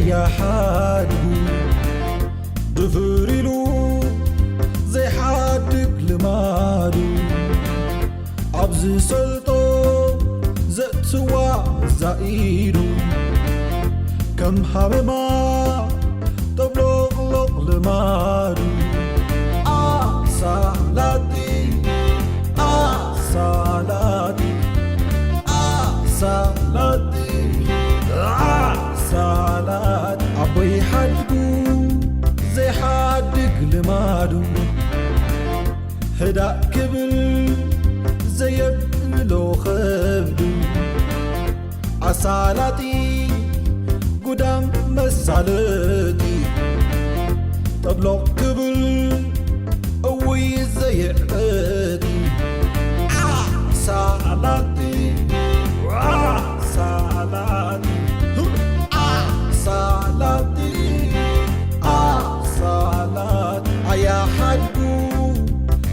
ያሓድጉ ድፍር ኢሉ ዘይሓድግ ልማዱ ኣብ ዝሰልጦ ዘእትዋ ዛኢዱ ከም ሃመማ ጠብሎቕሎቕ ልማዱ ኣሳላጢ ኣሳላጢ ኣሳላጢ ኣሳላጢ ኣቦይ ሓድጉ ዘይሓድግ ልማዱ ህዳእ ክብል ዘየብሎ ኸብዱ ኣሳላጢ ጉዳም መሳለጢ ጠብሎቕ ክብል እውይ ዘየዕበጢ ኣሳላጢ ኣሳላጢ ኣሳላጢ ኣሳላጢ ኣያሓድጉ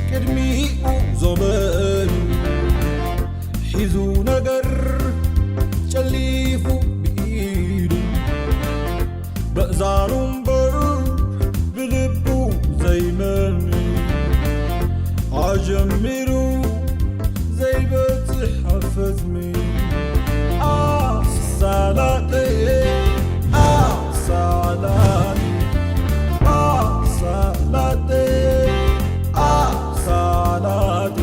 ቅድሚኡ ዞመን ሒዙ ነገር ጨሊፉ ብኢዱ በእዛኑ እምበር ብልቡ ዘይመኒ ኣጀሚሩ ዘይበጽሕ ኣፈጽሚ ኣሳላጢ ኣሳላጢ ኣሳላጢ ኣሳላጢ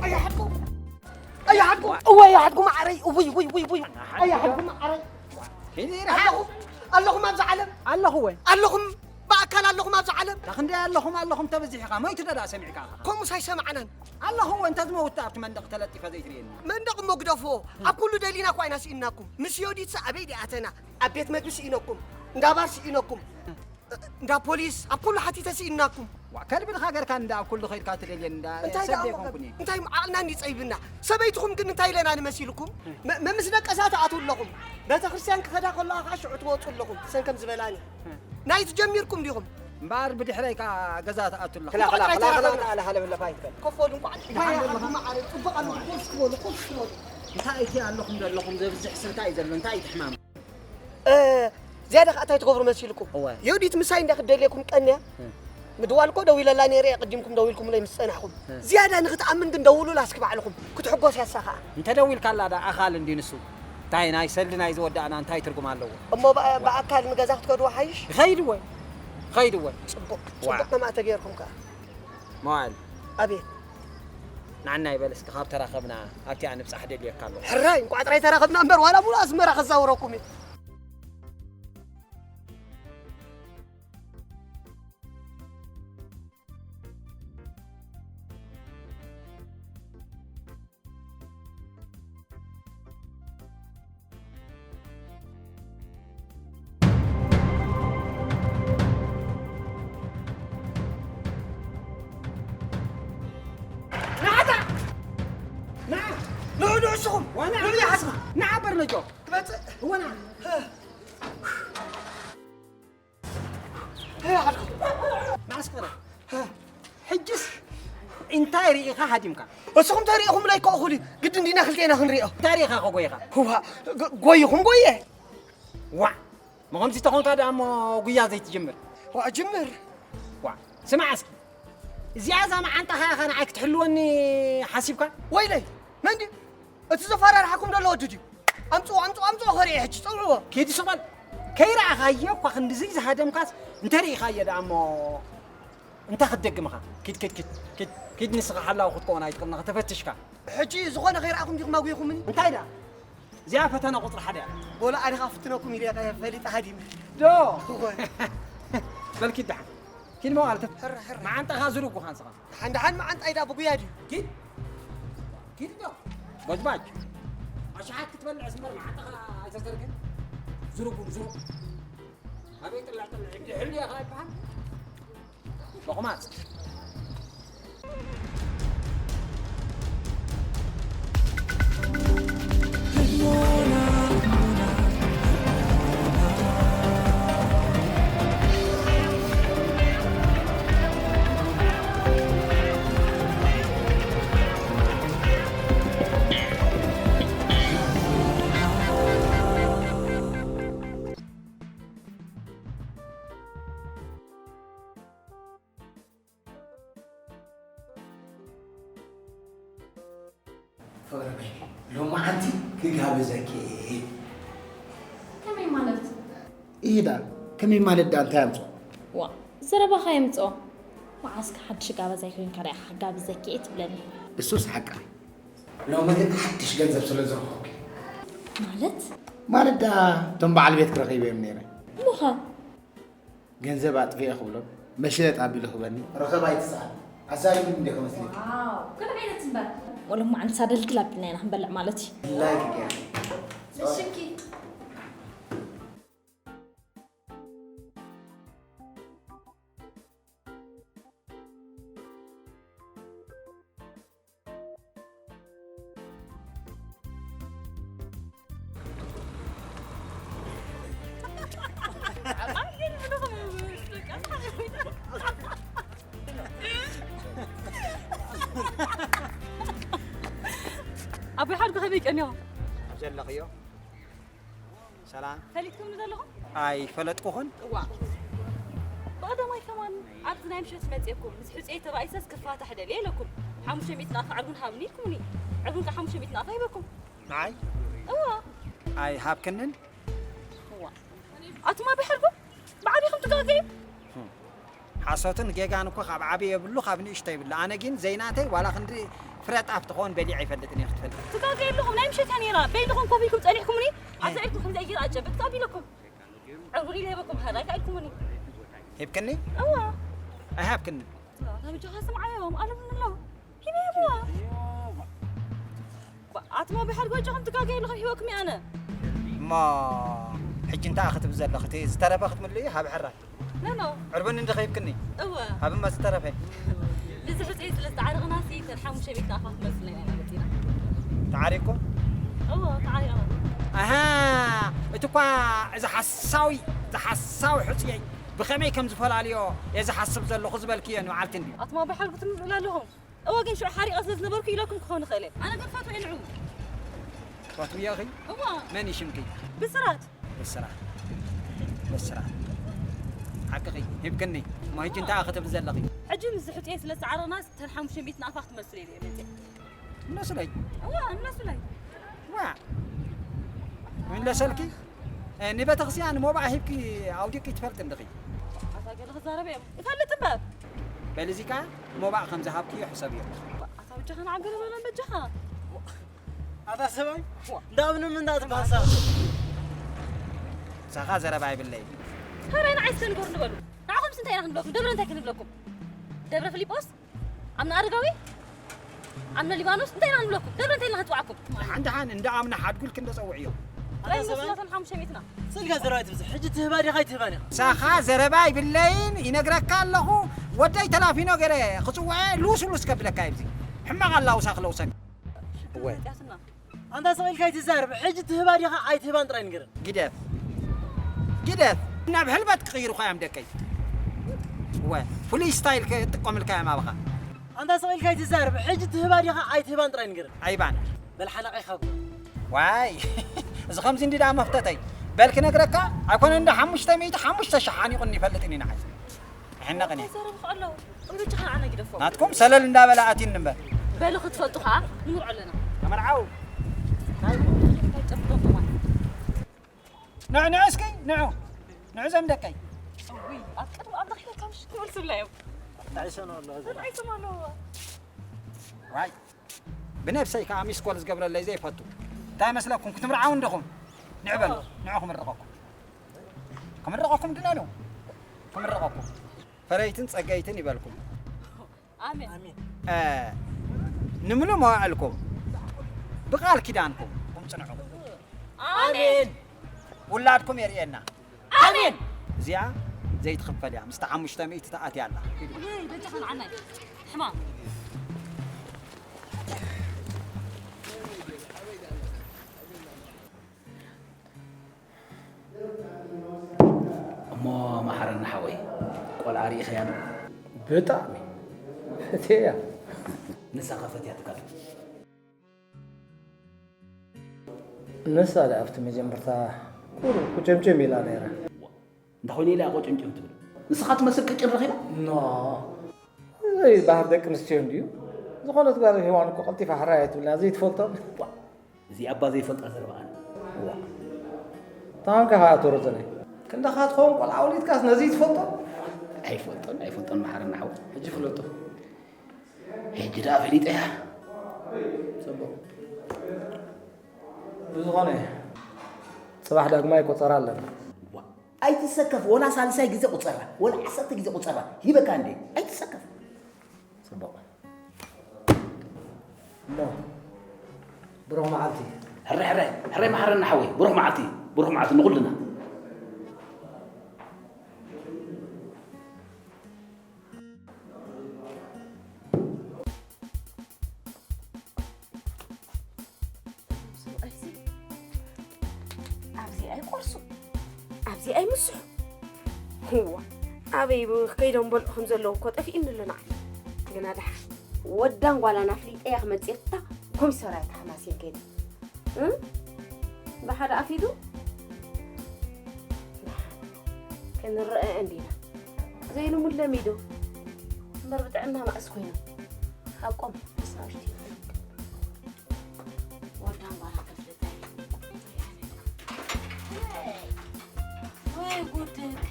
ኣይሓድኩም ኣይሓድኩም እወ ኣይሓድኩም ማዓረይ እውይ ውይ ውይ ውይ ኣይሓድኩም ማዓረይ ኣለኹም ኣለኹም ኣብዚ ዓለም ኣለኹ ወይ ኣለኹም ብኣካል ኣለኹም ኣብዚ ዓለም። ዳ ክንደይ ኣለኹም ኣለኹም ተበዚሕኻ ሞይቱ ዶ ደኣ ሰሚዕካ ኢኻ? ከምኡስ ኣይሰማዕናን። ኣለኹ ወይ እንተ ዝመውት ኣብቲ መንደቕ ተለጢፈ ዘይትርእየኒ። መንደቕ እሞ ግደፍዎ። ኣብ ኩሉ ደሊና እኳ ኢና ስኢንናኩም። ምስ ዮዲትሲ ኣበይ ድኣ ኣተና? ኣብ ቤት መግቢ ስኢነኩም፣ እንዳ ባር ስኢነኩም፣ እንዳ ፖሊስ ኣብ ኩሉ ሓቲተ ስኢንናኩም። ዋ ከልቢ ድኻ ገርካ እንዳ ኣብ ኩሉ ኸይድካ ትደልየኒ እንዳ እንታይ ደኣ ሰብ እሞ ዘይኮንኩን እየ። እንታይ ዓቕልና እንዲ ጸይብና? ሰበይትኹም ግን እንታይ ኢለና ንመሲልኩም? መ- መምስ ደቀሳ ትኣትዉ ኣለኹም። ቤተ ክርስቲያን ክኸዳ ከለዋ ኸዓ ሽዑ ትወጹ ኣለኹም። ሰን ከም ዝበላኒ። ናይ ትጀሚርኩም ዲኹም? እምበኣር ብድሕረይ ከኣ ገዛ ትኣቱ ኣለኹ። ክላ ክላ ክላ ክላ ክላ ክላ ሓለፍ ለፋ ይትበል። ኮፍ በሉ እንኳዕ ደሓን ኣለኹም። ማዕረ ጽቡቕ ኣለኹም። ኮፍ በሉ፣ ኮፍ በሉ። እንታይ እቲ ኣለኹም ዘለኹም ዘብዝሕ ስልካ እዩ ዘሎ። እንታይ እቲ ሕማም? እ፣ ዝያዳ ከኣ እንታይ ትገብሩ መሲልኩም? እወ። የውዲት ምሳይ እንዳ ክደልየኩም ቀንያ። እ። ምድዋል እኮ ደዊለላ ነይረ እየ፣ ቅዲምኩም ደዊልኩምለይ ምስ ጸናሕኩም። እ። ዝያዳ ንኽትኣምን ግን ደውሉላ እስኪ ባዕልኹም። ክትሕጎስ ያሳ ከኣ። እንተ ደዊልካላ ደኣ ኣኻል እንድዩ ንሱ። እንታይ ናይ ሰልዲ ናይ ዝወዳእና እንታይ ትርጉም ኣለዎ? እሞ ብኣ-፣ ብኣካል ንገዛ ክትከድዎ ሓይሽ? ይኸይድ እወ። ይኸይድ እወ። ጽቡቕ፣ ዋ። ጽቡቕ ከምኣ ተገይርኩም ከኣ። መዋእል። ኣቤት። ንዓና ይበል እስኪ ካብ ተራኸብና ኣብቲኣ ንብጻሕ ደልየካ ኣለኹ። ሕራይ፣ እንቋዕ ጥራይ ተራኸብና እምበር ዋላ ሙሉእ ኣስመራ ከዛውረኩም እየ። ንዓታ! ንዓ! ንዑ፣ ንዑ፣ ንስኹም! ዋና ንዑ፣ ንዓ! ንዓ በርነጆ! ትመጽእ! እወ፣ ንዓ! መዓስ ቀረ? ሕጅስ እንታይ ርኢኻ ሃዲምካ? እስኹም ተሪኢኹምለይ እኮ እኹል እዩ። ግድን ዲና ክልቴና ክንሪኦ? እንታይ ርኢኻ እኮ ጎይኻ? ዋ፣ ጎ-፣ ጎይኹም ጎየ። ዋ፣ መኸምዚ ተኾንካ ደኣ እሞ ጉያ ዘይትጅምር? ዋ፣ ጅምር። ዋ፣ ስማዕ እስኪ። እዚኣ እዛ መዓንጣኻ ኢኻ ንዓይ ክትሕልወኒ ሓሲብካ? ወይለይ፣ መን ድዩ? እቲ ዘፈራርሓኩም ዘሎ ወዲ ድዩ? ኣምጽዎ፣ ኣምጽዎ፣ ኣምጽዎ፣ ከርእዮ ሕጂ፣ ጸውዕዎ። ኪድ ሱቕ በል። ከይረኣኻዮ እኳ ክንድዚ ዝሃደምካስ፣ እንተ ርኢኻዮ ደኣ እሞ፣ እንታይ ክትደግም ኢኻ? ኪድ፣ ኪድ፣ ኪድ፣ ኪድ፣ ኪድ ንስኻ ሓላዊ ክትከውን ኣይትኽእልን ኢኻ፣ ተፈትሽካ። ሕጂ ዝኾነ ከይረኣኹም ዲኹም ኣጉይኹምኒ? እንታይ ደኣ? እዚኣ ፈተነ ቁጽሪ ሓደ እያ። ቦሎ ኣነ ኸኣ ክፍትነኩም ኢለ እየ ፈሊጠ ሃዲመ። ዶ? እወ። በል ኪድ ደሓን። ኪድ መዋል፣ ተፍ-፣ ሕራ፣ ሕራ። መዓንጣኻ ዝርጉ ኻንስኻ። ደሓን ደሓን መዓንጣይ ዳ ብጉያ ድዩ? ኪድ። ኪድ ዶ? ቦጅባጅ። ኣሽሓት ክትበልዕስ እምበር መዓንጣኻ ኣይተዘርግን። ዝርጉ፣ ዝርጉ። ኣበይ ጥልዕ ጥልዕ ይብል? ሕልዮ ኢኻ ይበሃል። ሎቕማጽ። ፍቕረይ፣ ሎማዓንቲ ክጋብዘኪ እየ። ከመይ ማለት? ኢዳ፣ ከመይ ማለት ዳ እንታይ ኣምፅኦ? ዋ፣ ዘረባኻ የምፅኦ። መዓስከ ሓድሽ ጋበዛይ ኮይንካ ዳ ኢኻ ክጋብዘኪ እየ ትብለኒ? እሱስ ሓቅኺ። ሎሚ ግን ሓድሽ ገንዘብ ስለ ዝረኸብኩ። ማለት? ማለት ዳ እቶም በዓል ቤት ክረኺበ እዮም ነይረ። እሞኸ? ገንዘብ ኣጥፊኤ ክብሎም መሽረጥ ኣቢሉ ክበኒ ረኸባ ኣይትስኣል ኣዛሪቡ እንደ ከመስለኪ። ወሎም መዓንሳ ደልድል ኣቢልና ኢና ክንበልዕ ማለት እዩ። ላይክ ገይረ እሽኪ ኣቦይ ሓድጉ ከመይ ቀኒኹም? ዘለኽዮ ሰላም ፈሊጥኩም ዘለኹም? ኣይፈለጥኩኹን። እዋ ብቐዳማይ ከማን ኣብዚ ናይ ምሸት መፅእኩም ምስ ሕፅየ ተባኢሰስ ክፋታሕ ደልየ ኢለኩም ሓሙሽተ ሚእቲ ናቕፋ ዕርቡን ሃብኒ ኢልኩምኒ። ዕርቡን ከዓ ሓሙሽተ ሚእቲ ናቕፋ ሂበኩም። ንዓይ እዋ ኣይሃብክንን። እዋ ኣቱም ኣቦይ ሓድጉ ብዓቢኹም ትጋገዩ። ሓሶትን ጌጋን እኮ ካብ ዓቢ የብሉ ካብ ንእሽቶ ይብሉ። ኣነ ግን ዘይናተይ ዋላ ክንዲ ፍረ ጣፍ ትኸውን በሊዐ ኣይፈልጥን እየ ክትፈልጥ። ትጋገዩ ኣለኹም ናይ ምሸት እያ ነይራ። በይንኹም ኮፍ ኢልኩም ፀኒሕኩምኒ። ኣብዛ ኢድኩም ከምዚ ኣየር ኣጨብጥ ካብ ኢለኩም ዕርቡን ኢለ ሂበኩም ሃላይ ካብ ኢልኩምኒ። ሂብክኒ እዋ ኣይሃብክንን። እታ በጃኻ ስምዓዮም ኣሉምኒ ኣለዉ ሂበ ሂብዋ። ኣቱም ኣቦይ ሓድጉ በጃኹም ትጋገዩ ኣለኹም ሂበኩም እየ ኣነ። እሞ ሕጂ እንታይ ክትብ ዘለኺ እቲ ዝተረፈ ክትምልኢ ሃብ ሕራይ ኖኖ ዕርቡን እንዲ ከይብክኒ እወ ሃብማ ዝተረፈ እዚ ሕፅይ ስለ ዝተዓረቕና ሲ ተን ሓሙሽተ ሚእቲ ኣፋት መስለና ኢና መፂና። ተዓሪኩም እወ ተዓሪቕና። ኣሃ እቲ እኳ እዚ ሓሳዊ እዚ ሓሳዊ ሕፅየይ ብኸመይ ከም ዝፈላልዮ እየ ዝሓስብ ዘለኹ ዝበልክዮ ንበዓልቲ እንዲ ኣቱም ኣቦይ ሓድጉ ትምልኡላ ኣለኹም። እወ ግን ሽዑ ሓሪቐ ስለ ዝነበርኩ ኢለኩም ክኸውን ይኽእል እየ። ኣነ ግን ፈትወ ንዑ። ፈትውዮኺ እዋ መን እዩ ሽምኪ ብስራት ብስራት ብስራት ሓቅኺ ሂብክኒ እሞ ሕጂ እንታይ ክትብል ዘለኺ ሕጂ ምስ ዝሕጥየ ስለ ዝዓረቕና ተን ሓሙሽተ ሚእቲ ናቕፋ ክትመስሉ ኢለ እየ መፅእ እነስለይ እዋ እነስለይ ዋ ምለሰልኪ ንቤተክርስትያን ሞባእ ሂብኪ ኣውዲቂ ትፈልጥ እንድኺ ኣታ ገለ ክዛረብ እዮም ይፈልጥ እምበር በልዚ ከ ሞባእ ከም ዝሃብክዮ ሕሰብዮ ኣታ በጃኻ ንዓገለ በለን በጃኻ ኣታ ሰብኣይ እንዳ ኣብንም እንዳ ትበሃሳ ሳኻ ዘረባ ይብለይ ካበይ ንዓይ እስከ ንገሩ ንበሉ ንዓኹም እንታይ ኢና ክንብለኩም ደብረ እንታይ ክንብለኩም ደብረ ፊልጶስ ኣምና ኣረጋዊ ኣምና ሊባኖስ እንታይ ኢና ክንብለኩም ደብረ እንታይ ኢና ክንፅዋዕኩም ሓንቲ ሓን እንዳ ኣምና ሓድጉልክ እንደ ፀውዕዮ ጥራይ ንስላተን ሓሙሽተ ሚእትና ስልካ ዘረባ ትብዝሕ ሕጂ ትህባ ዲኻ ኣይትህባን ኢኻ ሳኻ ዘረባ ይብለይን ይነግረካ ኣለኹ ወደይ ተላፊኖ ገለ ክፅውዐ ልውስ ልውስ ከብለካ ይብዚ ሕማቕ ኣላውሳ ክለውሰን እወ መፅያትና ኣንታ ስቕ ኢልካ ኣይትዛረብ ሕጂ ትህባ ዲኻ ኣይትህባን ጥራይ ንገረን ግደፍ ግደፍ ናብ ሕልበት ክቕይሩኻ እዮም ደቀይ እወ ፍሉይ ስታይል ክጥቀምልካ እዮም ኣባኻ ኣንታ ስቕ ኢልካ ኣይትዛረብ ሕጂ ትህባ ዲኻ ኣይትህባን ጥራይ ንገረን ኣይባን በል ሓለቓይ ካብ ዋይ እዚ ከምዚ እንዲ ደኣ መፍተተይ በል ክነግረካ ኣይኮነ እንደ ሓሙሽተ ሚእቲ ሓሙሽተ ሸሕ ሓኒቑኒ ይፈልጥን እዩ ንዓይ ይሕነቕን እየ ዘረብኹ ኣለዉ እምበጃኻ ንዓና ግደፎም ናትኩም ሰለል እንዳበለ ኣትዩኒ እምበር በሉ ክትፈልጡ ከዓ ንምርዖ ኣለና ተመርዓው ጠብጦም ማለት ንዕ ንዕ እስኪ ንዑ ንዑ ዘም ደቀይ ኣብ ቅድሚ ኣብ ደኺለ ካብ ሽክ ክብል ዝብላ እዮም ታይሰኖ ኣሎ ኣይሰማ ኣለዎ ዋይ ብነብሰይ ከዓ ሚስኮል ዝገብረለይ ዘይፈቱ እንታይ መስለኩም ክትምርዓው እንደኹም ንዕበሉ ንዑ ክምርቐኩም ክምርቐኩም ድነኑ ክምርቐኩም ፈረይትን ጸገይትን ይበልኩም ኣሜን እ፣ ንምሉእ መዋዕልኩም ብቃል ኪዳንኩም ቁም ጽንዑ ኣሜን ውላድኩም የርእየና ኣሜን እዚኣ ዘይትኽፈል እያ ምስቲ ሓሙሽተ ሚእቲ ተኣትያ ኣላ ወይ በጃኻ ንዓናይ ሕማም እ እሞ መሓረና ሓወይ፣ ቆልዓ ርኢኸያ ዶ? ብጣዕሚ ፈትየያ። ንሳ ከ ፈትያትካ ዶ? ንሳ ደኣ ኣብቲ መጀመርታ ቁሩብ ቁጭምጭም ኢላ ነይራ። እንተ ኾይኑ ኢላ እያ ቁጭምጭም ትብል። ንስኻ ትመስል ቅጭን ረኺባ? ኖ። እዚ ባህሪ ደቂ ኣንስትዮ እንድዩ። ዝኾነት ጓል ሄዋን እኮ ቀልጢፋ ሕራይ ኣይትብልን እያ፣ ዘይትፈልጦ። ዋ፣ እዚኣ እባ ዘይፈልጣ ዘረባኣን። ዋ። ታንካ ኸኣ ኣቶ ረዘነ። ክንዳኻ ትኸውን ቆልዓ ወሊድካስ ነዚ ትፈልጦ? ኣይፈልጦን፣ ኣይፈልጦን መሓረና ሓወይ። ሕጂ ፍለጦ። ሕጂ ደኣ ፈሊጠያ። ጽቡቕ። ብዝኾነ፣ ጽባሕ ዳግማይ ቆጸራ ኣለና። ዋ፣ ኣይትሰከፍ፣ ወላ ሳልሳይ ግዜ ቁጸራ፣ ወላ ዓሰርተ ግዜ ቁጸራ፣ ሂበካ እንዴ፣ ኣይትሰከፍ። ጽቡቕ። እሞ፣ ብሩኽ መዓልቲ። ሕረ፣ ሕረ፣ ሕረ መሓረና ሓወይ፣ ብሩኽ መዓልቲ፣ ብሩኽ መዓልቲ ንኹልና። ሰብኣይሲ ኣብዚ ኣይቆርሱ፣ ኣብዚ ኣይምስሑ። እዋ፣ ኣበይ ከይዶም በልዑ ከም ዘለዉ እኮ ጠፊእኒ ኣሎ ንዓይ። ግና ደሓን ወዳን ጓላን ኣፍሊጠያ ክመጽእ እታ ኮሚሰራይ ተሓማስየ ከይደ። እ? ብሓደ ኣፊዱ ክንረአ እንዲና። ዘይልሙድ ለሚዱ እምበር ብጥዕና መኣስ ኮይኑ። ሓቆም ምስ ናእሽቱ ወዳን ጓላ ከፍልጠ። ወይ ጉድ ደቂ።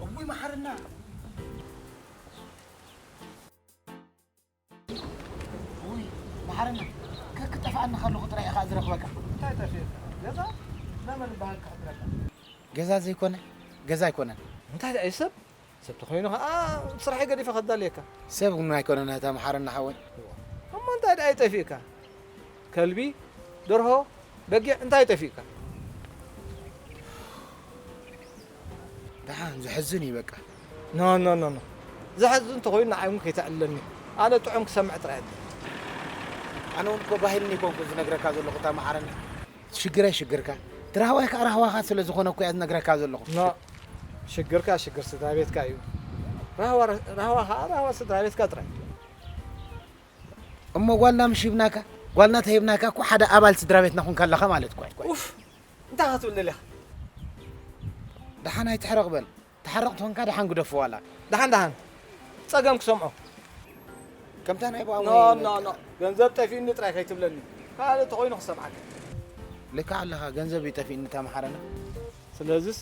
እውይ መሓርና። ውይ መሓርና፣ ከክጠፍኣኒ ከለኹ ጥራይ ኢኻ ዝረኽበካ። እንታይ ጠፊእካ? ገዛ? ናመን በሃልካ ክድረካ? ገዛ ዘይኮነ ገዛ ኣይኮነን። እንታይ ደኣ እዩ ሰብ? ሰብ ተኾይኑ ኸዓ ስራሐይ ገዲፈ ከዳልየካ። ሰብ እውን ኣይኮነን እታ መሓርና ሓወይ። እሞ እንታይ ደኣ እዩ ጠፊእካ? ከልቢ፣ ደርሆ፣ በጊዕ እንታይ ጠፊእካ? ደሓን ዘሕዝን እዩ በቃ። ኖ፣ ኖ፣ ኖ፣ ኖ። ዘሕዝን እንተኾይኑ ንዓይ እውን ከይተዕልለኒ። ኣነ ጥዑም ክሰምዕ ጥራይ እየ። ኣነ እውን እኮ ባህልኒ ኣይኮንኩ ዝነግረካ ዘለኹ እታ መሓርና። ሽግረይ ሽግርካ፣ እቲ ራህዋይ ከዓ ራህዋኻ ስለ ዝኾነ እኮ እያ ዝነግረካ ዘለኹ። ኖ፣ ሽግርካ ሽግር ስድራ ቤትካ እዩ። ራህዋ፣ ራህዋ ከዓ ራህዋ ስድራ ቤትካ ጥራይ። እሞ ጓልና ምሽ ሂብናካ፣ ጓልና ተሂብናካ እኮ ሓደ ኣባል ስድራ ቤትና ኮንካ ኣለኻ ማለት እኮ እዩ። ኡፍ፣ እንታይ ክትብል ደሊኻ? ደሓን ኣይትሕረቕ በል። ተሓረቕ ተኾንካ ደሓን ግደፎ ዋላ። ደሓን ደሓን። ጸገም ክሰምዖ። ከምታ ናይ ብኣቦይ ኖ፣ ኖ፣ ኖ። ገንዘብ ጠፊእኒ ጥራይ ከይትብለኒ። ካልእ ተኾይኑ ክሰምዓካ። ልክዕ ኣለኻ፣ ገንዘብ እዩ ጠፊእኒ እታ መሓረና። ስለዚስ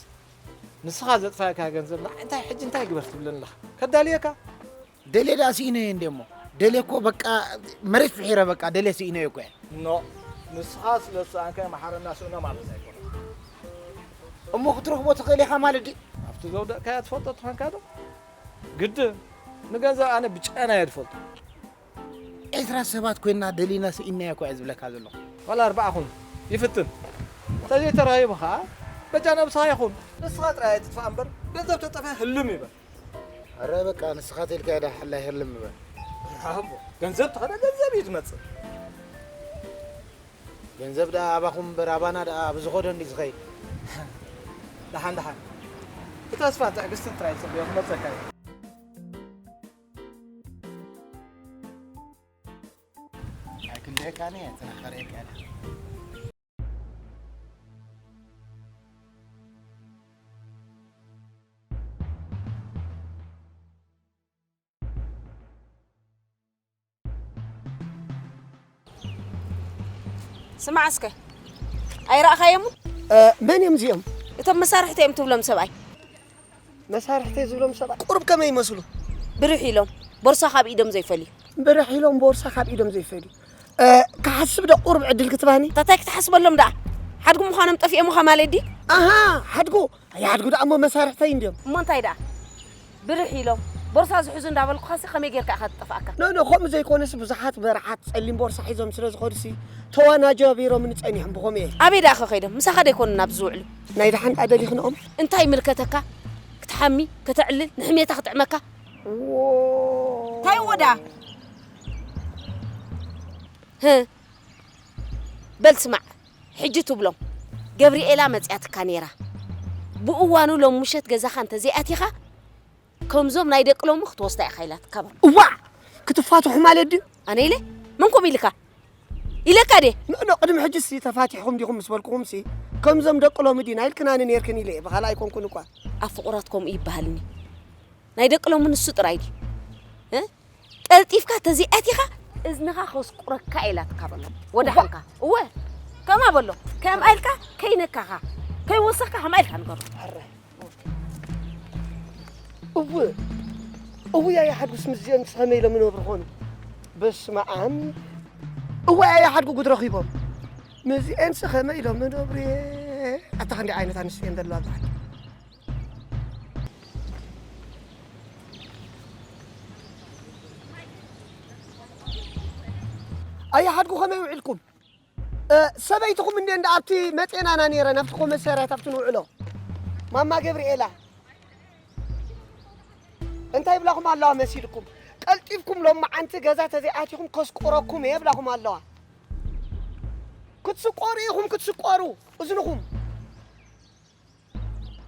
ንስኻ ዘጥፋእካ ገንዘብ ንዓይ እንታይ ሕጂ እንታይ ግበር ትብለኒ ኣለኻ? ከዳልየካ? ደልየ ደኣ ስኢነዮ እንዴ እሞ። ደልየ እኮ በቃ መሬት ፍሒረ በቃ ደልየ ስኢነዮ እኮ እየ። ኖ፣ ንስኻ ስለ ዝሰኣንካዮ መሓረና ስእኖ ማለት ኣይኮነን። እሞ ክትረኽቦ ትኽእል ኢኻ ማለት ድዩ? ኣብቲ ዘውደቕካዮ ትፈልጦ ተኾንካ ዶ? ግድን። ንገንዘብ ኣነ ብጨና እየ ዝፈልጦ። ዒስራ ሰባት ኮይንና ደሊና ስኢንናዮ እኮ እየ ዝብለካ ዘለኹ። ዋላ ኣርባዓ ኹን ይፍትን። እንተዘይተራኺቡ ኸዓ በጃ ነብስኻ ይኹን። ንስኻ ጥራይ ኣይትጥፋእ እምበር ገንዘብ ተጠፍአ ህልም ይበል። ኣረ በቃ ንስኻ ተልካ እያ ደሓን ህልም ይበል። ብራቮ። ገንዘብ ተኸደ ገንዘብ እዩ ዝመጽእ። ገንዘብ ደኣ ኣባኹም እምበር ኣባና ደኣ ብዝኸዶ እንዲ ዝኸይድ። ደሓን ደሓን። ብተስፋን ትዕግስትን ጥራይ ጽበዮ ክመጸካ እዩ። ኣይክልኤካን እየ፣ ጽናሕ ከርእየካ እየ። ስማዕ እስከ፣ ኣይረኣኻዮምን? እ፣ መን እዮም እዚኦም? እቶም መሳርሕቲ እዮም ትብሎም ሰብኣይ። መሳርሕተይ ዝብሎም ሰባት ቁሩብ ከመይ ይመስሉ? ብርሕ ኢሎም፣ ቦርሳ ካብ ኢዶም ዘይፈልዩ። ብርሕ ኢሎም፣ ቦርሳ ካብ ኢዶም ዘይፈልዩ። እ፣ ክሓስብ ዶ ቁሩብ ዕድል ክትባኒ? ታታይ ክትሓስበሎም ደኣ? ሓድጉ ምዃኖም ጠፊኦምኻ ማለት ድዩ? ኣሃ፣ ሓድጉ። ኣይ፣ ሓድጉ ደኣ እሞ መሳርሕተይ እንድዮም። እሞ እንታይ ደኣ? ብርሕ ኢሎም፣ ቦርሳ ዝሕዙ እንዳበልኩኻሲ ከመይ ጌርካ ኢኻ ትጠፍኣካ? ኖ፣ ኖ፣ ከምኡ ዘይኮነሲ ብዙሓት መርዓት ጸሊም ቦርሳ ሒዞም ስለ ዝኸዱሲ ተወናጃቢሮምኒ ጸኒሖም ብኸምኡ እየ። ኣበይ ደኣ ከ ከይዶም? ምሳኻ ዶ ኣይኮኑን ኣብዚ ዝውዕሉ? ናይ ደሓን ደኣ ደሊኽንኦም? እንታይ ይምልከተካ? ክትሓሚ፣ ከተዕልል፣ ንሕሜታ ክጥዕመካ? ዎ። እንታይ እዎ ደኣ? ህ፣ በል ስማዕ፣ ሕጂ ትብሎም፣ ገብርኤላ መጺኣትካ ነይራ። ብእዋኑ ሎም ምሸት ገዛኻ እንተዘይኣቲኻ፣ ከምዞም ናይ ደቂ ሎሚ ክትወስዳ ኢኻ ኢላትካ በል። እዋዕ! ክትፋትሑ ማለት ድዩ? ኣነ ኢለ? መን ከምኡ ኢልካ? ኢለካ ድየ? ኖ፣ ኖ፣ ቅድሚ ሕጂሲ ተፋቲሕኩም ዲኹም ምስ በልኩኹምሲ፣ ከምዞም ደቂ ሎሚ ዲና ኢልክናኒ ነይርክን ኢለ እየ። ብኻልእ ኣይኮንኩን እኳ። ኣብ ፍቑራት ከምኡ ይበሃልኒ። ናይ ደቂ ሎሚ ንሱ ጥራይ ድዩ? እ? ቀልጢፍካ ተዘይኣቲኻ እዝንኻ ከስቁረካ ኢላትካ በሎ። ወደ እዋ። ሓንካ። እወ። ከምኣ በሎ። ከምኣ ኢልካ ከይነካኻ፣ ከይወሰኽካ ከምኣ ኢልካ ንገሮ። ሕራይ። እወ። እወ፣ ያያ ሓድጉስ ምስዚኦም ከመይ ኢሎም ይነብሩ ኾኑ? በስመ ኣብ። እወ፣ ያያ ሓድጉ ጉድ ረኺቦም። ምስዚኤንስ ከመይ ኢሎም ይነብሩ? ኣታ ክንደይ ዓይነት ኣንስትዮ እየን ዘለዋ ኣብዚ ዓዲ። ኣያ ሓድጉ ከመይ ውዒልኩም? እ፣ ሰበይትኹም እንደ እንደ ኣብቲ መጼናና ነይረን ኣብቲ ኮመሰርያት ኣብቲ ንውዕሎ። ማማ ገብርኤላ፣ እንታይ ይብላኹም ኣለዋ መሲልኩም? ቀልጢፍኩም ሎማዓንቲ ገዛ ተዘይኣቲኹም ከስቁረኩም እየ ይብላኹም ኣለዋ። ክትስቆሩ ኢኹም ክትስቆሩ፣ እዝንኹም።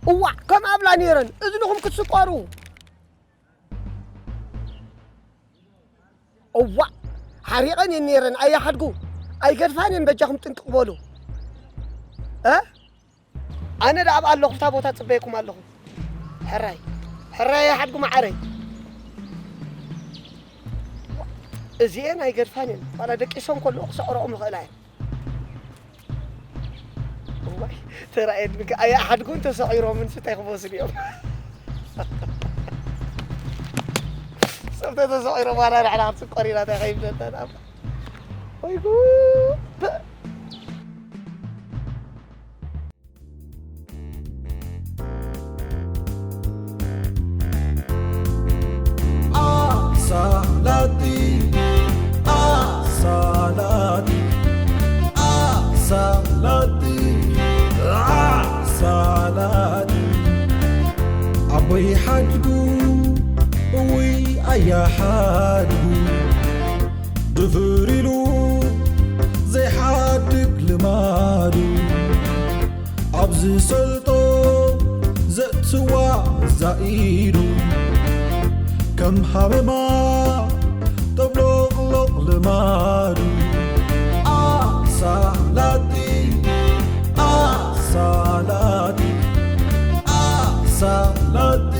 እዋዕ፣ ከም ኣብላ ነይረን፣ እዝንኹም ክትስቆሩ። እዋዕ፣ ሓሪቐን እየን ነይረን፣ ኣያ ሓድጉ። ኣይገድፋን እየን፣ በጃኹም ጥንቅቕ በሉ። እ? ኣነ ደኣ ኣብ ኣለኹ፣ እታ ቦታ ጽበየኩም ኣለኹ። ሕራይ፣ ሕራይ፣ ኣያ ሓድጉ መዓረይ። እዚኤን ኣይገድፋን እየን፣ ዋላ ደቂሶም ከለዉ ክሰዕረኦም ይኽእላ እየን። እዋይ፣ ተራእየኒ ከ-፣ ኣያ ሓድጉን ተሰዒሮምን ስታይ ክመሱ ድዮም? ሰብ ተተሰዒሮም ዋላ ንሕና ክንስቆር ኢና፣ እንታይ ከይብለና ናብ-፣ ወይ ጉድ! ኣሳላጢ፣ ኣሳላጢ፣ ኣሳላጢ፣ ኣሳላጢ። ኣቦይ ሓድጉ፣ እውይ ኣያ ሓድጉ፣ ድፍር ኢሉ ዘይሓድግ ልማዱ። ኣብ ዝሰልጦ ዘእትዋ ዛኢዱ፣ ከም ሃመማ ጠብሎቕሎቕ ልማዱ። ኣሳላጢ፣ ኣሳላጢ፣ ኣሳላጢ፣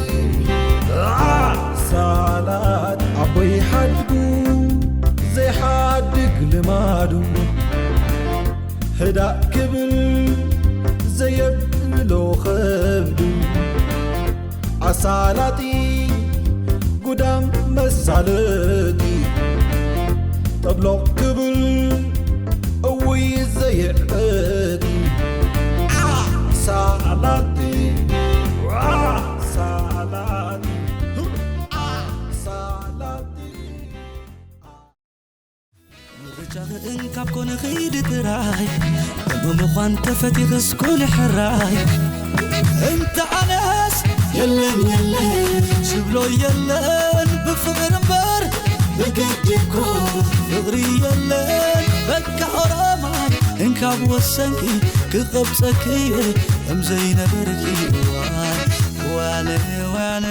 ኣሳላጢ። ኣቦይ ሓድጉ ዘይሓድግ ልማዱ፣ ህዳእ ክብል ዘየብሎ ኸብዱ። ኣሳላጢ ጉዳም መሳለጢ፣ ጠብሎቕ ክብል እውይ ዘየዕበጢ። ኣሳላጢ፣ ኣሳላጢ፣ ኣሳላጢ። ምርጫኽን ካብ ኮነ ኺዲ ጥራይ፣ ብምዃን ተፈቲኽስ ኩኒ ሕራይ። እንተ ኣነስ የለን የለን ዝብሎ የለን፣ ብፍቕሪ እምበር ብግዲ እኮ ፍቕሪ የለን። በቃ ኦሮማይ እንካብ ወሰንኪ ክቐብጸኪ እየ ከም ዘይነበርኪ። ዋነ ዋነ